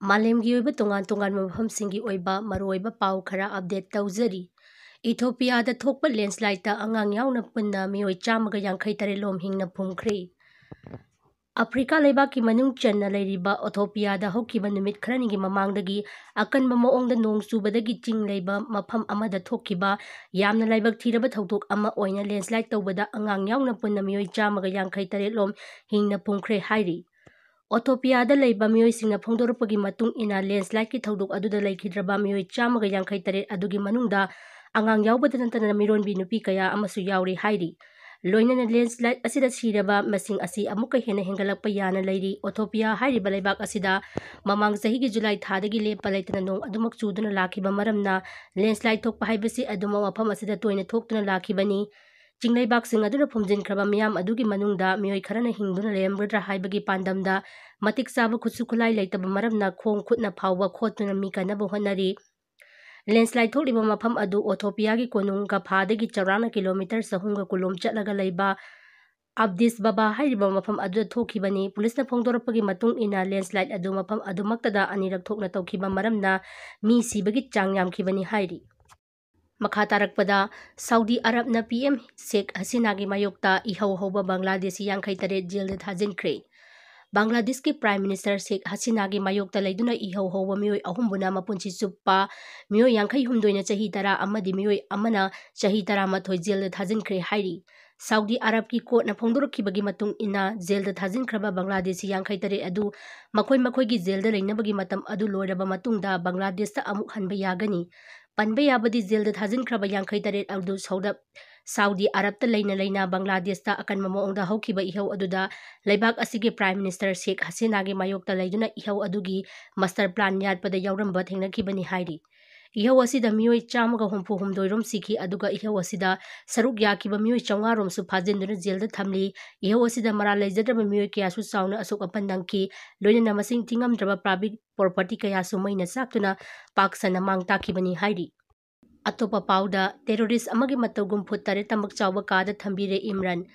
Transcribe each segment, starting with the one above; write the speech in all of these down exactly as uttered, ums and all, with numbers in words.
ꯃꯥꯂꯦꯝꯒꯤ ꯑꯣꯏꯕ ꯇꯣꯉꯥꯟ ꯇꯣꯉꯥꯟꯕ ꯃꯐꯝꯁꯤꯡꯒꯤ ꯑꯣꯏꯕ ꯃꯔꯨꯑꯣꯏꯕ ꯄꯥꯎ ꯈꯔ ꯑꯞꯗꯦꯠ ꯇꯧꯖꯔꯤ꯫ ꯏꯊꯣꯄꯤꯌꯥꯗ ꯊꯣꯛꯄ ꯂꯦꯟꯁꯂꯥꯏꯠꯇ ꯑꯉꯥꯡ ꯌꯥꯎꯅ ꯄꯨꯟꯅ ꯃꯤꯑꯣꯏ ꯆꯥꯝꯃꯒ ꯌꯥꯡꯈꯩ ꯇꯔꯦꯠ ꯂꯣꯝ ꯍꯤꯡꯅ ꯐꯨꯝꯈ꯭ꯔꯦ꯫ ꯑꯐ꯭ꯔꯤꯀꯥ ꯂꯩꯕꯥꯛꯀꯤ ꯃꯅꯨꯡ ꯆꯟꯅ ꯂꯩꯔꯤꯕ ꯏꯊꯣꯄꯤꯌꯥꯗ ꯍꯧꯈꯤꯕ ꯅꯨꯃꯤꯠ ꯈꯔꯅꯤꯒꯤ ꯃꯃꯥꯡꯗꯒꯤ ꯑꯀꯟꯕ ꯃꯑꯣꯡꯗ ꯅꯣꯡ ꯆꯨꯕꯗꯒꯤ ꯆꯤꯡ ꯂꯩꯕ ꯃꯐꯝ ꯑꯃꯗ ꯊꯣꯛꯈꯤꯕ ꯌꯥꯝꯅ ꯂꯥꯏꯕꯛ ꯊꯤꯔꯕ ꯊꯧꯗꯣꯛ ꯑꯃ ꯑꯣꯏꯅ ꯂꯦꯟꯁꯂꯥꯏꯠ ꯇꯧꯕꯗ ꯑꯉꯥꯡ ꯌꯥꯎꯅ ꯄꯨꯟꯅ ꯃꯤꯑꯣꯏ ꯆꯥꯝꯃꯒ ꯌꯥꯡꯈꯩ ꯇꯔꯦꯠ ꯂꯣꯝ ꯍꯤꯡꯅ ꯐꯨꯝꯈ꯭ꯔꯦ ꯍꯥꯏꯔꯤ꯫ ꯏꯊꯣꯄꯤꯌꯥꯗ ꯂꯩꯕ ꯃꯤꯑꯣꯏꯁꯤꯡꯅ ꯐꯣꯡꯗꯣꯔꯛꯄꯒꯤ ꯃꯇꯨꯡ ꯏꯟꯅ, ꯂꯦꯟꯁꯂꯥꯏꯠꯀꯤ ꯊꯧꯗꯣꯛ ꯑꯗꯨꯗ ꯂꯩꯈꯤꯗ꯭ꯔꯕ ꯃꯤꯑꯣꯏ ꯆꯥꯝꯃꯒ ꯌꯥꯡꯈꯩ ꯇꯔꯦꯠ ꯑꯗꯨꯒꯤ ꯃꯅꯨꯡꯗ ꯑꯉꯥꯡ ꯌꯥꯎꯕꯗ ꯅꯠꯇꯅ ꯃꯤꯔꯣꯟꯕꯤ ꯅꯨꯄꯤ ꯀꯌꯥ ꯑꯃꯁꯨ ꯌꯥꯎꯔꯤ ꯍꯥꯏꯔꯤ꯫ ꯂꯣꯏꯅꯅ ꯂꯦꯟꯁꯂꯥꯏꯠ ꯑꯁꯤꯗ ꯁꯤꯔꯕ ꯃꯁꯤꯡ ꯑꯁꯤ ꯑꯃꯨꯛꯀ ꯍꯦꯟꯅ ꯍꯦꯟꯒꯠꯂꯛꯄ ꯌꯥꯅ ꯂꯩꯔꯤ꯫ ꯏꯊꯣꯄꯤꯌꯥ ꯍꯥꯏꯔꯤꯕ ꯂꯩꯕꯥꯛ ꯑꯁꯤꯗ ꯃꯃꯥꯡ ꯆꯍꯤꯒꯤ ꯖꯨꯂꯥꯏ ꯊꯥꯗꯒꯤ ꯂꯦꯞꯄ ꯂꯩꯇꯅ ꯅꯣꯡ ꯑꯗꯨꯃꯛ ꯆꯨꯗꯨꯅ ꯂꯥꯛꯈꯤꯕ ꯃꯔꯝꯅ, ꯂꯦꯟꯁꯂꯥꯏꯠ ꯊꯣꯛꯄ ꯍꯥꯏꯕꯁꯤ ꯑꯗꯨꯃꯛ ꯃꯐꯝ ꯑꯁꯤꯗ ꯇꯣꯏꯅ ꯊꯣꯛꯇꯨꯅ ꯂꯥꯛꯈꯤꯕꯅꯤ꯫ ꯆꯤꯡꯂꯩꯕꯥꯛꯁꯤꯡ ꯑꯗꯨꯅ ꯐꯨꯝꯖꯤꯟꯈ꯭ꯔꯕ ꯃꯤꯌꯥꯝ ꯑꯗꯨꯒꯤ ꯃꯅꯨꯡꯗ ꯃꯤꯑꯣꯏ ꯈꯔꯅ ꯍꯤꯡꯗꯨꯅ ꯂꯩꯔꯝꯒꯗ꯭ꯔꯥ ꯍꯥꯏꯕꯒꯤ ꯄꯥꯟꯗꯝꯗ ꯃꯇꯤꯛ ꯆꯥꯕ ꯈꯨꯠꯁꯨ ꯈꯨꯠꯂꯥꯏ ꯂꯩꯇꯕ ꯃꯔꯝꯅ ꯈꯣꯡ ꯈꯨꯠꯅ ꯐꯥꯎꯕ ꯈꯣꯠꯇꯨꯅ ꯃꯤ ꯀꯟꯅꯕ ꯍꯣꯠꯅꯔꯤ꯫ ꯂꯦꯟꯁꯂꯥꯏꯠ ꯊꯣꯛꯂꯤꯕ ꯃꯐꯝ ꯑꯗꯨ ꯏꯊꯣꯄꯤꯌꯥꯒꯤ ꯀꯣꯅꯨꯡ ꯒꯐꯥꯗꯒꯤ ꯆꯥꯎꯔꯥꯛꯅ ꯀꯤꯂꯣꯃꯤꯇꯔ ꯆꯍꯨꯝꯒ ꯀꯨꯟꯂꯣꯝ ꯆꯠꯂꯒ ꯂꯩꯕ ꯑꯕꯗꯤꯁ ꯕꯕꯥ ꯍꯥꯏꯔꯤꯕ ꯃꯐꯝ ꯑꯗꯨꯗ ꯊꯣꯛꯈꯤꯕꯅꯤ꯫ ꯄꯨꯂꯤꯁꯅ ꯐꯣꯡꯗꯣꯔꯛꯄꯒꯤ ꯃꯇꯨꯡ ꯏꯟꯅ, ꯂꯦꯟꯁꯂꯥꯏꯠ ꯑꯗꯨ ꯃꯐꯝ ꯑꯗꯨꯃꯛꯇꯗ ꯑꯅꯤꯔꯛ ꯊꯣꯛꯅ ꯇꯧꯈꯤꯕ ꯃꯔꯝꯅ ꯃꯤ ꯁꯤꯕꯒꯤ ꯆꯥꯡ ꯌꯥꯝꯈꯤꯕꯅꯤ ꯍꯥꯏꯔꯤ꯫ ꯃꯈꯥ ꯇꯥꯔꯛꯄꯗ, ꯁꯥꯎꯗꯤ ꯑꯔꯕꯅ ꯄꯤ ꯑꯦꯝ ꯁꯦꯈ ꯍꯁꯤꯅꯥꯒꯤ ꯃꯥꯌꯣꯛꯇ ꯏꯍꯧ ꯍꯧꯕ ꯕꯪꯒ꯭ꯂꯥꯗꯦꯁꯤ ꯌꯥꯡꯈꯩ ꯇꯔꯦꯠ ꯖꯦꯜꯗ ꯊꯥꯖꯤꯟꯈ꯭ꯔꯦ꯫ ꯕꯪꯒ꯭ꯂꯥꯗꯦꯁꯀꯤ ꯄ꯭ꯔꯥꯏꯝ ꯃꯤꯅꯤꯁꯇꯔ ꯁꯦꯈ ꯍꯁꯤꯅꯥꯒꯤ ꯃꯥꯌꯣꯛꯇ ꯂꯩꯗꯨꯅ ꯏꯍꯧ ꯍꯧꯕ ꯃꯤꯑꯣꯏ ꯑꯍꯨꯝꯕꯨꯅ ꯃꯄꯨꯟꯁꯤ ꯆꯨꯞꯄ ꯃꯤꯑꯣꯏ ꯌꯥꯡꯈꯩ ꯍꯨꯝꯗꯣꯏꯅ ꯆꯍꯤ ꯇꯔꯥ ꯑꯃꯗꯤ ꯃꯤꯑꯣꯏ ꯑꯃꯅ ꯆꯍꯤ ꯇꯔꯥꯃꯥꯊꯣꯏ ꯖꯦꯜꯗ ꯊꯥꯖꯤꯟꯈ꯭ꯔꯦ ꯍꯥꯏꯔꯤ꯫ ꯁꯥꯎꯗꯤ ꯑꯔꯕꯀꯤ ꯀꯣꯔꯠꯅ ꯐꯣꯡꯗꯣꯔꯛꯈꯤꯕꯒꯤ ꯃꯇꯨꯡ ꯏꯟꯅ, ꯖꯦꯜꯗ ꯊꯥꯖꯤꯟꯈ꯭ꯔꯕ ꯕꯪꯒ꯭ꯂꯥꯗꯦꯁꯤ ꯌꯥꯡꯈꯩ ꯇꯔꯦꯠ ꯑꯗꯨ ꯃꯈꯣꯏ ꯃꯈꯣꯏꯒꯤ ꯖꯦꯜꯗ ꯂꯩꯅꯕꯒꯤ ꯃꯇꯝ ꯑꯗꯨ ꯂꯣꯏꯔꯕ ꯃꯇꯨꯡꯗ ꯕꯪꯒ꯭ꯂꯥꯗꯦꯁꯇ ꯑꯃꯨꯛ ꯍꯟꯕ ꯌꯥꯒꯅꯤ꯫ ꯄꯟꯕ ꯌꯥꯕꯗꯤ, ꯖꯦꯜꯗ ꯊꯥꯖꯤꯟꯈ꯭ꯔꯕ ꯌꯥꯡꯈꯩ ꯇꯔꯦꯠ ꯑꯗꯨ ꯁꯥꯎꯗ-, ꯁꯥꯎꯗꯤ ꯑꯔꯕꯇ ꯂꯩꯅ ꯂꯩꯅ ꯕꯪꯒ꯭ꯂꯥꯗꯦꯁꯇ ꯑꯀꯟꯕ ꯃꯑꯣꯡꯗ ꯍꯧꯈꯤꯕ ꯏꯍꯧ ꯑꯗꯨꯗ ꯂꯩꯕꯥꯛ ꯑꯁꯤꯒꯤ ꯄ꯭ꯔꯥꯏꯝ ꯃꯤꯅꯤꯁꯇꯔ ꯁꯦꯈ ꯍꯁꯤꯅꯥꯒꯤ ꯃꯥꯌꯣꯛꯇ ꯂꯩꯗꯨꯅ ꯏꯍꯧ ꯑꯗꯨꯒꯤ ꯃꯥꯁꯇꯔ ꯄ꯭ꯂꯥꯟ ꯌꯥꯠꯄꯗ ꯌꯥꯎꯔꯝꯕ ꯊꯦꯡꯅꯈꯤꯕꯅꯤ ꯍꯥꯏꯔꯤ꯫ ꯏꯍꯧ ꯑꯁꯤꯗ ꯃꯤꯑꯣꯏ ꯆꯥꯝꯃꯒ ꯍꯨꯝꯐꯨ ꯍꯨꯝꯗꯣꯏ ꯔꯣꯝ ꯁꯤꯈꯤ, ꯑꯗꯨꯒ ꯏꯍꯧ ꯑꯁꯤꯗ ꯁꯔꯨꯛ ꯌꯥꯈꯤꯕ ꯃꯤꯑꯣꯏ ꯆꯥꯝꯃꯉꯥ ꯔꯣꯝꯁꯨ ꯐꯥꯖꯤꯟꯗꯨꯅ ꯖꯦꯜꯗ ꯊꯝꯂꯤ꯫ ꯏꯍꯧ ꯑꯁꯤꯗ ꯃꯔꯥꯜ ꯂꯩꯖꯗ꯭ꯔꯕ ꯃꯤꯑꯣꯏ ꯀꯌꯥꯁꯨ ꯆꯥꯎꯅ ꯑꯁꯣꯛ ꯑꯄꯟ ꯅꯪꯈꯤ, ꯂꯣꯏꯅꯅ ꯃꯁꯤꯡ ꯊꯤꯉꯝꯗ꯭ꯔꯕ ꯄ꯭ꯔꯥꯏꯚꯦꯠ ꯄ꯭ꯔꯣꯄꯔꯇꯤ ꯀꯌꯥꯁꯨ ꯃꯩꯅ ꯆꯥꯛꯇꯨꯅ ꯄꯥꯛ ꯁꯟꯅ ꯃꯥꯡ ꯇꯥꯛꯈꯤꯕꯅꯤ ꯍꯥꯏꯔꯤ꯫ ꯑꯇꯣꯞꯄ ꯄꯥꯎꯗ, ꯇꯦꯔꯣꯔꯤꯁ ꯑꯃꯒꯤ ꯃꯇꯧꯒꯨꯝ ꯐꯨꯠ ꯇꯔꯦꯠꯇꯃꯛ ꯆꯥꯎꯕ ꯀꯥꯗ ꯊꯝꯕꯤꯔꯦ ꯏꯝꯔꯥꯟ꯫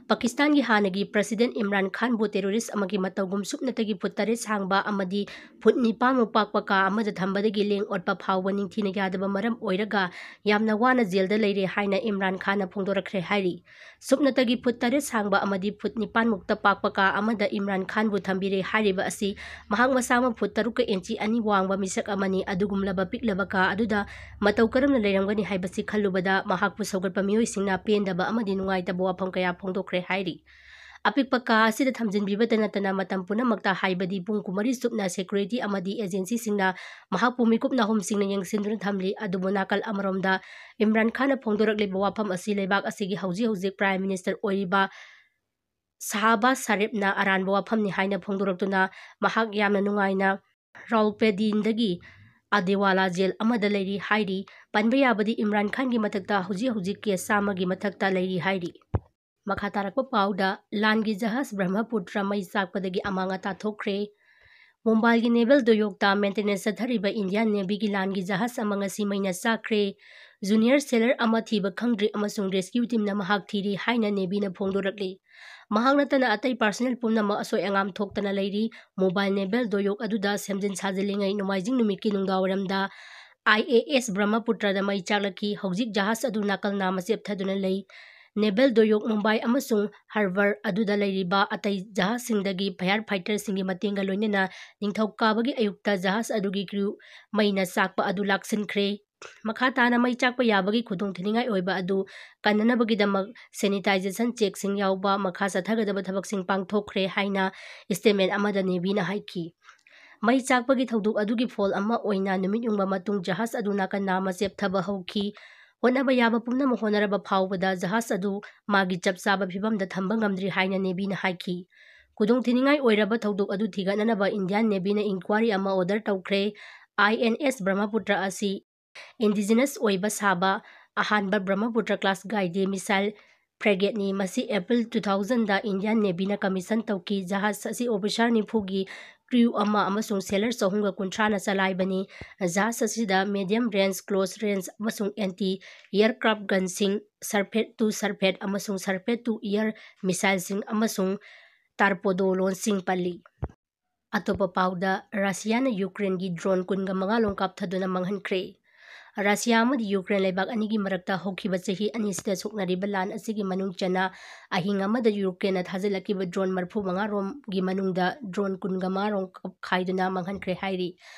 ꯄꯥꯀꯤꯁꯇꯥꯟꯒꯤ ꯍꯥꯟꯅꯒꯤ ꯄ꯭ꯔꯁꯤꯗꯦꯟ ꯏꯝꯔꯥꯟ ꯈꯥꯟꯕꯨ ꯇꯦꯔꯣꯔꯤꯁ ꯑꯃꯒꯤ ꯃꯇꯧꯒꯨꯝ ꯁꯨꯞꯅꯇꯒꯤ ꯐꯨꯠ ꯇꯔꯦꯠ ꯁꯥꯡꯕ ꯑꯃꯗꯤ ꯐꯨꯠ ꯅꯤꯄꯥꯟꯃꯨꯛ ꯄꯥꯛꯄ ꯀꯥ ꯑꯃꯗ ꯊꯝꯕꯗꯒꯤ ꯂꯦꯡ ꯑꯣꯠꯄ ꯐꯥꯎꯕ ꯅꯤꯡꯊꯤꯅ ꯌꯥꯗꯕ ꯃꯔꯝ ꯑꯣꯏꯔꯒ ꯌꯥꯝꯅ ꯋꯥꯅ ꯖꯦꯜꯗ ꯂꯩꯔꯦ ꯍꯥꯏꯅ ꯏꯝꯔꯥꯟ ꯈꯥꯟꯅ ꯐꯣꯡꯗꯣꯔꯛꯈ꯭ꯔꯦ ꯍꯥꯏꯔꯤ꯫ ꯁꯨꯞꯅꯇꯒꯤ ꯐꯨꯠ ꯇꯔꯦꯠ ꯁꯥꯡꯕ ꯑꯃꯗꯤ ꯐꯨꯠ ꯅꯤꯄꯥꯟꯃꯨꯛꯇ ꯄꯥꯛꯄ ꯀꯥ ꯑꯃꯗ ꯏꯝꯔꯥꯟ ꯈꯥꯟꯕꯨ ꯊꯝꯕꯤꯔꯦ ꯍꯥꯏꯔꯤꯕ ꯑꯁꯤ ꯃꯍꯥꯛ ꯃꯁꯥꯃꯛ ꯐꯨꯠ ꯇꯔꯨꯛꯀ ꯏꯟꯆꯤ ꯑꯅꯤ ꯋꯥꯡꯕ ꯃꯤꯁꯛ ꯑꯃꯅꯤ꯫ ꯑꯗꯨꯒꯨꯝꯂꯕ ꯄꯤꯛꯂꯕ ꯀꯥ ꯑꯗꯨꯗ ꯃꯇꯧ ꯀꯔꯝꯅ ꯂꯩꯔꯝꯒꯅꯤ ꯍꯥꯏꯕꯁꯤ ꯈꯜꯂꯨꯕꯗ ꯃꯍꯥꯛꯄꯨ ꯁꯧꯒꯠꯄ ꯃꯤꯑꯣꯏꯁꯤꯡꯅ ꯄꯦꯟꯗꯕ ꯑꯃꯗꯤ ꯅꯨꯡꯉꯥꯏꯇꯕ ꯋꯥꯐꯝ ꯀꯌꯥ ꯐꯣꯡꯗꯣꯛꯈ꯭ꯔꯦ ꯍꯥꯏꯔꯤ꯫ ꯑꯄꯤꯛꯄ ꯀꯥ ꯑꯁꯤꯗ ꯊꯝꯖꯤꯟꯕꯤꯕꯇ ꯅꯠꯇꯅ ꯃꯇꯝ ꯄꯨꯝꯅꯃꯛꯇ ꯍꯥꯏꯕꯗꯤ ꯄꯨꯡ ꯀꯨꯟꯃꯔꯤ ꯆꯨꯞꯅ ꯁꯦꯀ꯭ꯌꯨꯔꯤꯇꯤ ꯑꯃꯗꯤ ꯑꯦꯖꯦꯟꯁꯤꯁꯤꯡꯅ ꯃꯍꯥꯛꯄꯨ ꯃꯤꯀꯨꯞ ꯅꯥꯍꯨꯝꯁꯤꯡꯅ ꯌꯦꯡꯁꯤꯟꯗꯨꯅ ꯊꯝꯂꯤ꯫ ꯑꯗꯨꯕꯨ ꯅꯥꯀꯜ ꯑꯃꯔꯣꯝꯗ ꯏꯝꯔꯥꯟ ꯈꯥꯟꯅ ꯐꯣꯡꯗꯣꯔꯛꯂꯤꯕ ꯋꯥꯐꯝ ꯑꯁꯤ ꯂꯩꯕꯥꯛ ꯑꯁꯤꯒꯤ ꯍꯧꯖꯤꯛ ꯍꯧꯖꯤꯛ ꯄ꯭ꯔꯥꯏꯝ ꯃꯤꯅꯤꯁꯇꯔ ꯑꯣꯏꯔꯤꯕ ꯁꯍꯕꯥꯖ ꯁꯔꯤꯐꯅ ꯑꯔꯥꯟꯕ ꯋꯥꯐꯝꯅꯤ ꯍꯥꯏꯅ ꯐꯣꯡꯗꯣꯔꯛꯇꯨꯅ ꯃꯍꯥꯛ ꯌꯥꯝꯅ ꯅꯨꯡꯉꯥꯏꯅ ꯔꯥꯎꯜꯄꯦꯗꯤꯟꯗꯒꯤ ꯑꯗꯦꯋꯥꯂꯥ ꯖꯦꯜ ꯑꯃꯗ ꯂꯩꯔꯤ ꯍꯥꯏꯔꯤ꯫ ꯄꯟꯕ ꯌꯥꯕꯗꯤ ꯏꯝꯔꯥꯟ ꯈꯥꯟꯒꯤ ꯃꯊꯛꯇ ꯍꯧꯖꯤꯛ ꯍꯧꯖꯤꯛ ꯀꯦꯁ ꯆꯥꯝꯃꯒꯤ ꯃꯊꯛꯇ ꯂꯩꯔꯤ ꯍꯥꯏꯔꯤ꯫ ꯃꯈꯥ ꯇꯥꯔꯛꯄ ꯄꯥꯎꯗ, ꯂꯥꯟꯒꯤ ꯖꯍꯥꯖ ꯕ꯭ꯔꯍꯃꯄꯨꯇ꯭ꯔ ꯃꯩ ꯆꯥꯛꯄꯗꯒꯤ ꯑꯃꯥꯡ ꯑꯇꯥ ꯊꯣꯛꯈ꯭ꯔꯦ꯫ ꯃꯨꯝꯕꯥꯏꯒꯤ ꯅꯦꯚꯦꯜ ꯗꯣꯌꯣꯛꯇ ꯃꯦꯟꯇꯦꯅꯦꯟꯁ ꯆꯠꯊꯔꯤꯕ ꯏꯟꯗꯤꯌꯥꯟ ꯅꯦꯚꯤꯒꯤ ꯂꯥꯟꯒꯤ ꯖꯍꯥꯖ ꯑꯃ ꯉꯁꯤ ꯃꯩꯅ ꯆꯥꯛꯈ꯭ꯔꯦ꯫ ꯖꯨꯅꯤꯌꯔ ꯁꯦꯂꯔ ꯑꯃ ꯊꯤꯕ ꯈꯪꯗ꯭ꯔꯤ ꯑꯃꯁꯨꯡ ꯔꯦꯁꯀ꯭ꯌꯨ ꯇꯤꯝꯅ ꯃꯍꯥꯛ ꯊꯤꯔꯤ ꯍꯥꯏꯅ ꯅꯦꯚꯤꯅ ꯐꯣꯡꯗꯣꯔꯛꯂꯤ꯫ ꯃꯍꯥꯛ ꯅꯠꯇꯅ ꯑꯇꯩ ꯄꯥꯔꯁꯅꯦꯜ ꯄꯨꯝꯅꯃꯛ ꯑꯁꯣꯏ ꯑꯉꯥꯝ ꯊꯣꯛꯇꯅ ꯂꯩꯔꯤ꯫ ꯃꯨꯝꯕꯥꯏ ꯅꯦꯚꯦꯜ ꯗꯣꯌꯣꯛ ꯑꯗꯨꯗ ꯁꯦꯝꯖꯤꯟ ꯁꯥꯖꯤꯜꯂꯤꯉꯩ ꯅꯣꯡꯃꯥꯏꯖꯤꯡ ꯅꯨꯃꯤꯠꯀꯤ ꯅꯨꯡꯗꯥꯡꯋꯥꯏꯔꯝꯗ ꯑꯥꯏ ꯑꯦ ꯑꯦꯁ ꯕ꯭ꯔꯍꯃꯄꯨꯇ꯭ꯔꯗ ꯃꯩ ꯆꯥꯛꯂꯛꯈꯤ꯫ ꯍꯧꯖꯤꯛ ꯖꯍꯥꯖ ꯑꯗꯨ ꯅꯥꯀꯜ ꯅꯥꯝꯃ ꯆꯦꯞꯊꯗꯨꯅ ꯂꯩ꯫ ꯅꯦꯚꯦꯜ ꯗꯣꯌꯣꯛ ꯃꯨꯝꯕꯥꯏ ꯑꯃꯁꯨꯡ ꯍꯥꯔꯕꯔ ꯑꯗꯨꯗ ꯂꯩꯔꯤꯕ ꯑꯇꯩ ꯖꯍꯥꯖꯁꯤꯡꯗꯒꯤ ꯐꯥꯌꯔ ꯐꯥꯏꯇꯔꯁꯤꯡꯒꯤ ꯃꯇꯦꯡꯒ ꯂꯣꯏꯅꯅ ꯅꯤꯡꯊꯧꯀꯥꯕꯒꯤ ꯑꯌꯨꯛꯇ ꯖꯍꯥꯖ ꯑꯗꯨꯒꯤ ꯀ꯭ꯔꯤꯌꯨ ꯃꯩꯅ ꯆꯥꯛꯄ ꯑꯗꯨ ꯂꯥꯛꯁꯤꯟꯈ꯭ꯔꯦ꯫ ꯃꯈꯥ ꯇꯥꯅ ꯃꯩ ꯆꯥꯛꯄ ꯌꯥꯕꯒꯤ ꯈꯨꯗꯣꯡꯊꯤꯅꯤꯡꯉꯥꯏ ꯑꯣꯏꯕ ꯑꯗꯨ ꯀꯟꯅꯅꯕꯒꯤꯗꯃꯛ ꯁꯦꯅꯤꯇꯥꯏꯖꯦꯁꯟ ꯆꯦꯛꯁꯤꯡ ꯌꯥꯎꯕ ꯃꯈꯥ ꯆꯠꯊꯒꯗꯕ ꯊꯕꯛꯁꯤꯡ ꯄꯥꯡꯊꯣꯛꯈ꯭ꯔꯦ ꯍꯥꯏꯅ ꯁ꯭ꯇꯦꯠꯃꯦꯟ ꯑꯃꯗ ꯅꯦꯚꯤꯅ ꯍꯥꯏꯈꯤ꯫ ꯃꯩ ꯆꯥꯛꯄꯒꯤ ꯊꯧꯗꯣꯛ ꯑꯗꯨꯒꯤ ꯐꯣꯜ ꯑꯃ ꯑꯣꯏꯅ ꯅꯨꯃꯤꯠ ꯌꯨꯡꯕ ꯃꯇꯨꯡ ꯖꯍꯥꯖ ꯑꯗꯨ ꯅꯥꯀꯟ ꯅꯥꯝꯃ ꯆꯦꯞꯊꯕ ꯍꯧꯈꯤ꯫ ꯍꯣꯠꯅꯕ ꯌꯥꯕ ꯄꯨꯝꯅꯃꯛ ꯍꯣꯠꯅꯔꯕ ꯐꯥꯎꯕꯗ ꯖꯍꯥꯖ ꯑꯗꯨ ꯃꯥꯒꯤ ꯆꯞ ꯆꯥꯕ ꯐꯤꯕꯝꯗ ꯊꯝꯕ ꯉꯝꯗ꯭ꯔꯤ ꯍꯥꯏꯅ ꯅꯦꯚꯤꯅ ꯍꯥꯏꯈꯤ꯫ ꯈꯨꯗꯣꯡꯊꯤꯅꯤꯡꯉꯥꯏ ꯑꯣꯏꯔꯕ ꯊꯧꯗꯣꯛ ꯑꯗꯨ ꯊꯤꯒꯠꯅꯅꯕ ꯏꯟꯗꯤꯌꯥꯟ ꯅꯦꯚꯤꯅ ꯏꯟꯀ꯭ꯋꯥꯔꯤ ꯑꯃ ꯑꯣꯔꯗꯔ ꯇꯧꯈ꯭ꯔꯦ꯫ ꯑꯥꯏ ꯑꯦꯟ ꯑꯦꯁ ꯕ꯭ꯔꯍꯃꯄꯨꯇ꯭ꯔ ꯑꯁꯤ ꯏꯟꯗꯤꯖꯤꯅꯁ ꯑꯣꯏꯕ ꯁꯥꯕ ꯑꯍꯥꯟꯕ ꯕ꯭ꯔꯍꯃꯄꯨꯇ꯭ꯔ ꯀ꯭ꯂꯥꯁ ꯒꯥꯏꯗꯦ ꯃꯤꯁꯥꯏꯜ ꯐ꯭ꯔꯦꯒꯦꯠꯅꯤ꯫ ꯃꯁꯤ ꯑꯦꯄ꯭ꯔꯤꯜ two thousand ꯗ ꯏꯟꯗꯤꯌꯥꯟ ꯅꯦꯚꯤꯅ ꯀꯃꯤꯁꯟ ꯇꯧꯈꯤ꯫ ꯖꯍꯥꯖ ꯑꯁꯤ ꯑꯣꯐꯤꯁꯥꯔ ꯅꯤꯐꯨꯒꯤ crew ꯑꯃ ꯑꯃꯁꯨꯡ sailor ꯆꯍꯨꯝꯒ ꯀꯨꯟꯊ꯭ꯔꯥꯅ ꯆꯂꯥꯏꯕꯅꯤ꯫ ꯖꯍꯥꯖ ꯑꯁꯤꯗ medium range, close range ꯑꯃꯁꯨꯡ anti aircraft gunꯁꯤꯡ, surface to surface ꯑꯃꯁꯨꯡ surface to air missileꯁꯤꯡ ꯑꯃꯁꯨꯡ torpedo ꯂꯣꯟꯁꯤꯡ ꯄꯜꯂꯤ꯫ ꯑꯇꯣꯞꯄ ꯄꯥꯎꯗ, ꯔꯁꯤꯌꯥꯅ ꯌꯨꯀ꯭ꯔꯦꯟꯒꯤ drone ꯀꯨꯟꯒ ꯃꯉꯥ ꯂꯣꯝ ꯀꯥꯞꯊꯗꯨꯅ ꯃꯥꯡꯍꯟꯈ꯭ꯔꯦ꯫ ꯔꯁꯤꯌꯥ ꯑꯃꯗꯤ ꯌꯨꯀ꯭ꯔꯦꯟ ꯂꯩꯕꯥꯛ ꯑꯅꯤꯒꯤ ꯃꯔꯛꯇ ꯍꯧꯈꯤꯕ ꯆꯍꯤ ꯑꯅꯤꯁꯤꯗ ꯁꯣꯛꯅꯔꯤꯕ ꯂꯥꯟ ꯑꯁꯤꯒꯤ ꯃꯅꯨꯡ ꯆꯟꯅ ꯑꯍꯤꯡ ꯑꯃꯗ ꯌꯨꯀ꯭ꯔꯦꯟꯅ ꯊꯥꯖꯤꯜꯂꯛꯈꯤꯕ drone ꯃꯔꯤꯐꯨ ꯃꯉꯥ ꯔꯣꯝꯒꯤ ꯃꯅꯨꯡꯗ drone ꯀꯨꯟꯒ ꯃꯉꯥ ꯔꯣꯝ ꯀꯥꯞꯈꯥꯏꯗꯨꯅ ꯃꯥꯡꯍꯟꯈ꯭ꯔꯦ ꯍꯥꯏꯔꯤ꯫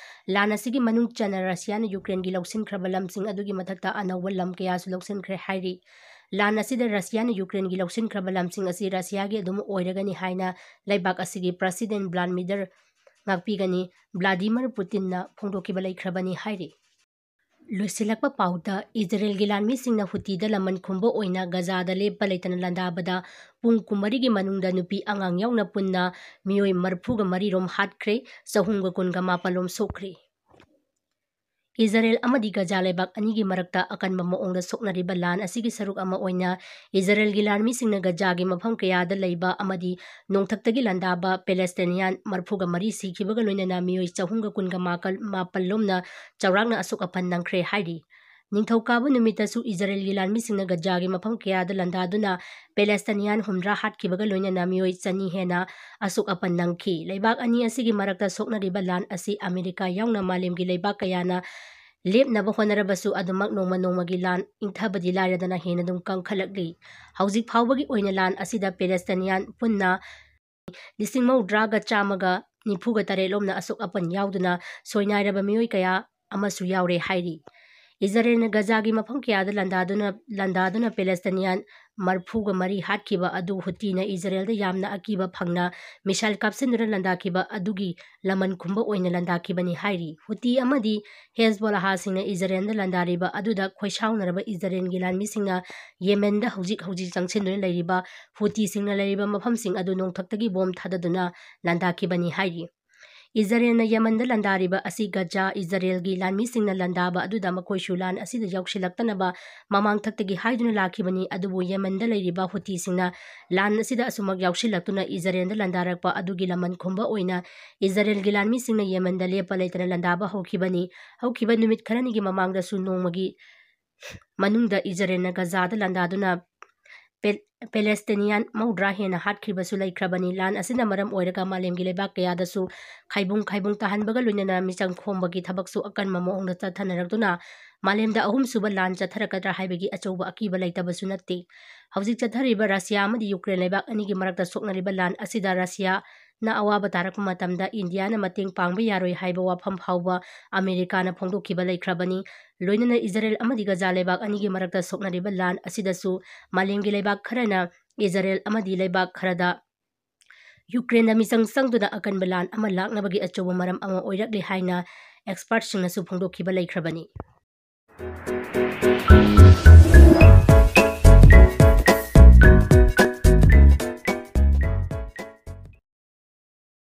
ꯂꯥꯟ ꯑꯁꯤꯒꯤ ꯃꯅꯨꯡ ꯆꯟꯅ ꯔꯁꯤꯌꯥꯅ ꯌꯨꯀ꯭ꯔꯦꯟꯒꯤ ꯂꯧꯁꯤꯟꯈ꯭ꯔꯕ ꯂꯝꯁꯤꯡ ꯑꯗꯨꯒꯤ ꯃꯊꯛꯇ ꯑꯅꯧꯕ ꯂꯝ ꯀꯌꯥꯁꯨ ꯂꯧꯁꯤꯟꯈ꯭ꯔꯦ ꯍꯥꯏꯔꯤ꯫ ꯂꯥꯟ ꯑꯁꯤꯗ ꯔꯁꯤꯌꯥꯅ ꯌꯨꯀ꯭ꯔꯦꯟꯒꯤ ꯂꯧꯁꯤꯟꯈ꯭ꯔꯕ ꯂꯝꯁꯤꯡ ꯑꯁꯤ ꯔꯁꯤꯌꯥꯒꯤ ꯑꯗꯨꯝ ꯑꯣꯏꯔꯒꯅꯤ ꯍꯥꯏꯅ ꯂꯩꯕꯥꯛ ꯑꯁꯤꯒꯤ President Vladimir ꯉꯥꯛꯄꯤꯒꯅꯤ, Vladimir Putinꯅ ꯐꯣꯡꯗꯣꯛꯈꯤꯕ ꯂꯩꯈ꯭ꯔꯕꯅꯤ ꯍꯥꯏꯔꯤ꯫ ꯂꯣꯏꯁꯤꯜꯂꯛꯄ ꯄꯥꯎꯗ, ꯏꯖꯔꯦꯜꯒꯤ ꯂꯥꯟꯃꯤꯁꯤꯡꯅ ꯍꯨꯇꯤꯗ ꯂꯃꯟ ꯈꯨꯝꯕ ꯑꯣꯏꯅ ꯒꯖꯥꯗ ꯂꯦꯞꯄ ꯂꯩꯇꯅ ꯂꯥꯟꯗꯥꯕꯗ ꯄꯨꯡ ꯀꯨꯟꯃꯔꯤꯒꯤ ꯃꯅꯨꯡꯗ ꯅꯨꯄꯤ ꯑꯉꯥꯡ ꯌꯥꯎꯅ ꯄꯨꯟꯅ ꯃꯤꯑꯣꯏ ꯃꯔꯤꯐꯨꯒ ꯃꯔꯤ ꯔꯣꯝ ꯍꯥꯠꯈ꯭ꯔꯦ, ꯆꯍꯨꯝꯒ ꯀꯨꯟꯒ ꯃꯥꯄꯜ ꯔꯣꯝ ꯁꯣꯛꯈ꯭ꯔꯦ꯫ ꯏꯖꯔꯦꯜ ꯑꯃꯗꯤ ꯒꯖꯥ ꯂꯩꯕꯥꯛ ꯑꯅꯤꯒꯤ ꯃꯔꯛꯇ ꯑꯀꯟꯕ ꯃꯑꯣꯡꯗ ꯁꯣꯛꯅꯔꯤꯕ ꯂꯥꯟ ꯑꯁꯤꯒꯤ ꯁꯔꯨꯛ ꯑꯃ ꯑꯣꯏꯅ ꯏꯖꯔꯦꯜꯒꯤ ꯂꯥꯟꯃꯤꯁꯤꯡꯅ ꯒꯖꯥꯒꯤ ꯃꯐꯝ ꯀꯌꯥꯗ ꯂꯩꯕ ꯑꯃꯗꯤ ꯅꯣꯡꯊꯛꯇꯒꯤ ꯂꯥꯟꯗꯥꯕ Palestinian ꯃꯔꯤꯐꯨꯒ ꯃꯔꯤ ꯁꯤꯈꯤꯕꯒ ꯂꯣꯏꯅꯅ ꯃꯤꯑꯣꯏ ꯆꯍꯨꯝꯒ ꯀꯨꯟꯒ ꯃꯥꯄꯜ ꯂꯣꯝꯅ ꯆꯥꯎꯔꯥꯛꯅ ꯑꯁꯣꯛ ꯑꯄꯟ ꯅꯪꯈ꯭ꯔꯦ ꯍꯥꯏꯔꯤ꯫ ꯅꯤꯡꯊꯧꯀꯥꯕ ꯅꯨꯃꯤꯠꯇꯁꯨ ꯏꯖꯔꯦꯜꯒꯤ ꯂꯥꯟꯃꯤꯁꯤꯡꯅ ꯒꯖꯥꯒꯤ ꯃꯐꯝ ꯀꯌꯥꯗ ꯂꯥꯟꯗꯥꯗꯨꯅ Palestinian ꯍꯨꯝꯗ꯭ꯔꯥ ꯍꯥꯠꯈꯤꯕꯒ ꯂꯣꯏꯅꯅ ꯃꯤꯑꯣꯏ ꯆꯅꯤ ꯍꯦꯟꯅ ꯑꯁꯣꯛ ꯑꯄꯟ ꯅꯪꯈꯤ꯫ ꯂꯩꯕꯥꯛ ꯑꯅꯤ ꯑꯁꯤꯒꯤ ꯃꯔꯛꯇ ꯁꯣꯛꯅꯔꯤꯕ ꯂꯥꯟ ꯑꯁꯤ ꯑꯃꯦꯔꯤꯀꯥ ꯌꯥꯎꯅ ꯃꯥꯂꯦꯝꯒꯤ ꯂꯩꯕꯥꯛ ꯀꯌꯥꯅ ꯂꯦꯞꯅꯕ ꯍꯣꯠꯅꯔꯕꯁꯨ ꯑꯗꯨꯃꯛ ꯅꯣꯡꯃ ꯅꯣꯡꯃꯒꯤ ꯂꯥꯟ ꯏꯪꯊꯕꯗꯤ ꯂꯥꯏꯔꯗꯅ ꯍꯦꯟꯅ ꯑꯗꯨꯝ ꯀꯟꯈꯠꯂꯛꯂꯤ꯫ ꯍꯧꯖꯤꯛ ꯐꯥꯎꯕꯒꯤ ꯑꯣꯏꯅ ꯂꯥꯟ ꯑꯁꯤꯗ Palestinian ꯄꯨꯟꯅ ꯂꯤꯁꯤꯡ ꯃꯧꯗ꯭ꯔꯥꯒ ꯆꯥꯝꯃꯒ ꯅꯤꯐꯨꯒ ꯇꯔꯦꯠ ꯂꯣꯝꯅ ꯑꯁꯣꯛ ꯑꯄꯟ ꯌꯥꯎꯗꯨꯅ ꯁꯣꯏꯅꯥꯏꯔꯕ ꯃꯤꯑꯣꯏ ꯀꯌꯥ ꯑꯃꯁꯨ ꯌꯥꯎꯔꯦ ꯍꯥꯏꯔꯤ꯫ ꯏꯖꯔꯦꯜꯅ ꯒꯖꯥꯒꯤ ꯃꯐꯝ ꯀꯌꯥꯗ ꯂꯥꯟꯗꯥꯗꯨꯅ, ꯂꯥꯟꯗꯥꯗꯨꯅ Palestinian ꯃꯔꯤꯐꯨꯒ ꯃꯔꯤ ꯍꯥꯠꯈꯤꯕ ꯑꯗꯨ ꯍꯨꯇꯤꯅ ꯏꯖꯔꯦꯜꯗ ꯌꯥꯝꯅ ꯑꯀꯤꯕ ꯐꯪꯅ missile ꯀꯥꯞꯁꯤꯟꯗꯨꯅ ꯂꯥꯟꯗꯥꯈꯤꯕ ꯑꯗꯨꯒꯤ ꯂꯃꯟ ꯈꯨꯝꯕ ꯑꯣꯏꯅ ꯂꯥꯟꯗꯥꯈꯤꯕꯅꯤ ꯍꯥꯏꯔꯤ꯫ ꯍꯨꯇꯤ ꯑꯃꯗꯤ ꯍꯦꯖꯕꯣꯂꯥꯍꯥꯁꯤꯡꯅ ꯏꯖꯔꯦꯜꯗ ꯂꯥꯟꯗꯥꯔꯤꯕ ꯑꯗꯨꯗ ꯈꯣꯏꯁꯥꯎꯅꯔꯕ ꯏꯖꯔꯦꯜꯒꯤ ꯂꯥꯟꯃꯤꯁꯤꯡꯅ ꯌꯦꯃꯦꯟꯗ ꯍꯧꯖꯤꯛ ꯍꯧꯖꯤꯛ ꯆꯪꯁꯤꯟꯗꯨꯅ ꯂꯩꯔꯤꯕ ꯍꯨꯇꯤꯁꯤꯡꯅ ꯂꯩꯔꯤꯕ ꯃꯐꯝꯁꯤꯡ ꯑꯗꯨ ꯅꯣꯡꯊꯛꯇꯒꯤ ꯕꯣꯝ ꯊꯥꯗꯗꯨꯅ ꯂꯥꯟꯗꯥꯈꯤꯕꯅꯤ ꯍꯥꯏꯔꯤ꯫ ꯏꯖꯔꯦꯜꯅ ꯌꯦꯃꯟꯗ ꯂꯥꯟꯗꯥꯔꯤꯕ ꯑꯁꯤ ꯒꯖꯥ ꯏꯖꯔꯦꯜꯒꯤ ꯂꯥꯟꯃꯤꯁꯤꯡꯅ ꯂꯥꯟꯗꯥꯕ ꯑꯗꯨꯗ ꯃꯈꯣꯏꯁꯨ ꯂꯥꯟ ꯑꯁꯤꯗ ꯌꯥꯎꯁꯤꯜꯂꯛꯇꯅꯕ ꯃꯃꯥꯡꯊꯛꯇꯒꯤ ꯍꯥꯏꯗꯨꯅ ꯂꯥꯛꯈꯤꯕꯅꯤ꯫ ꯑꯗꯨꯕꯨ ꯌꯦꯃꯟꯗ ꯂꯩꯔꯤꯕ ꯍꯨꯇꯤꯁꯤꯡꯅ ꯂꯥꯟ ꯑꯁꯤꯗ ꯑꯁꯨꯃꯛ ꯌꯥꯎꯁꯤꯜꯂꯛꯇꯨꯅ ꯏꯖꯔꯦꯜꯗ ꯂꯥꯟꯗꯥꯔꯛꯄ ꯑꯗꯨꯒꯤ ꯂꯃꯟ ꯈꯨꯝꯕ ꯑꯣꯏꯅ ꯏꯖꯔꯦꯜꯒꯤ ꯂꯥꯟꯃꯤꯁꯤꯡꯅ ꯌꯦꯃꯟꯗ ꯂꯦꯞꯄ ꯂꯩꯇꯅ ꯂꯥꯟꯗꯥꯕ ꯍꯧꯈꯤꯕꯅꯤ꯫ ꯍꯧꯈꯤꯕ ꯅꯨꯃꯤꯠ ꯈꯔꯅꯤꯒꯤ ꯃꯃꯥꯡꯗꯁꯨ ꯅꯣꯡꯃꯒꯤ ꯃꯅꯨꯡꯗ ꯏꯖꯔꯦꯜꯅ ꯒꯖꯥꯗ ꯂꯥꯟꯗꯥꯗꯨꯅ ꯄꯦ-, ꯄꯦꯂꯦꯁꯇꯤꯅꯤꯌꯥꯟ ꯃꯧꯗ꯭ꯔꯥ ꯍꯦꯟꯅ ꯍꯥꯠꯈꯤꯕꯁꯨ ꯂꯩꯈ꯭ꯔꯕꯅꯤ꯫ ꯂꯥꯟ ꯑꯁꯤꯅ ꯃꯔꯝ ꯑꯣꯏꯔꯒ ꯃꯥꯂꯦꯝꯒꯤ ꯂꯩꯕꯥꯛ ꯀꯌꯥꯗꯁꯨ ꯈꯥꯏꯕꯨꯡ ꯈꯥꯏꯕꯨꯡ ꯇꯥꯍꯟꯕꯒ ꯂꯣꯏꯅꯅ ꯃꯤꯆꯪ ꯈꯣꯝꯕꯒꯤ ꯊꯕꯛꯁꯨ ꯑꯀꯟꯕ ꯃꯑꯣꯡꯗ ꯆꯠꯊꯅꯔꯛꯇꯨꯅ ꯃꯥꯂꯦꯝꯗ ꯑꯍꯨꯝꯁꯨꯕ ꯂꯥꯟ ꯆꯠꯊꯔꯛꯀꯗ꯭ꯔꯥ ꯍꯥꯏꯕꯒꯤ ꯑꯆꯧꯕ ꯑꯀꯤꯕ ꯂꯩꯇꯕꯁꯨ ꯅꯠꯇꯦ꯫ ꯍꯧꯖꯤꯛ ꯆꯠꯊꯔꯤꯕ ꯔꯁꯤꯌꯥ ꯑꯃꯗꯤ ꯌꯨꯀ꯭ꯔꯦꯟ ꯂꯩꯕꯥꯛ ꯑꯅꯤꯒꯤ ꯃꯔꯛꯇ ꯁꯣꯛꯅꯔꯤꯕ ꯂꯥꯟ ꯑꯁꯤꯗ ꯔꯁꯤꯌꯥꯅ ꯑꯋꯥꯕ ꯇꯥꯔꯛꯄ ꯃꯇꯝꯗ ꯏꯟꯗꯤꯌꯥꯅ ꯃꯇꯦꯡ ꯄꯥꯡꯕ ꯌꯥꯔꯣꯏ ꯍꯥꯏꯕ ꯋꯥꯐꯝ ꯐꯥꯎꯕ ꯑꯃꯦꯔꯤꯀꯥꯅ ꯐꯣꯡꯗꯣꯛꯈꯤꯕ ꯂꯩꯈ꯭ꯔꯕꯅꯤ꯫ ꯂꯣꯏꯅꯅ ꯏꯖꯔꯦꯜ ꯑꯃꯗꯤ ꯒꯖꯥ ꯂꯩꯕꯥꯛ ꯑꯅꯤꯒꯤ ꯃꯔꯛꯇ ꯁꯣꯛꯅꯔꯤꯕ ꯂꯥꯟ ꯑꯁꯤꯗꯁꯨ ꯃꯥꯂꯦꯝꯒꯤ ꯂꯩꯕꯥꯛ ꯈꯔꯅ ꯏꯖꯔꯦꯜ ꯑꯃꯗꯤ ꯂꯩꯕꯥꯛ ꯈꯔꯗ ꯌꯨꯀ꯭ꯔꯦꯟꯗ ꯃꯤꯆꯪ ꯆꯪꯗꯨꯅ ꯑꯀꯟꯕ ꯂꯥꯟ ꯑꯃ ꯂꯥꯛꯅꯕꯒꯤ ꯑꯆꯧꯕ ꯃꯔꯝ ꯑꯃ ꯑꯣꯏꯔꯛꯂꯦ ꯍꯥꯏꯅ ꯑꯦꯛꯁꯄꯔꯠꯁꯤꯡꯅꯁꯨ ꯐꯣꯡꯗꯣꯛꯈꯤꯕ ꯂꯩꯈ꯭ꯔꯕꯅꯤ꯫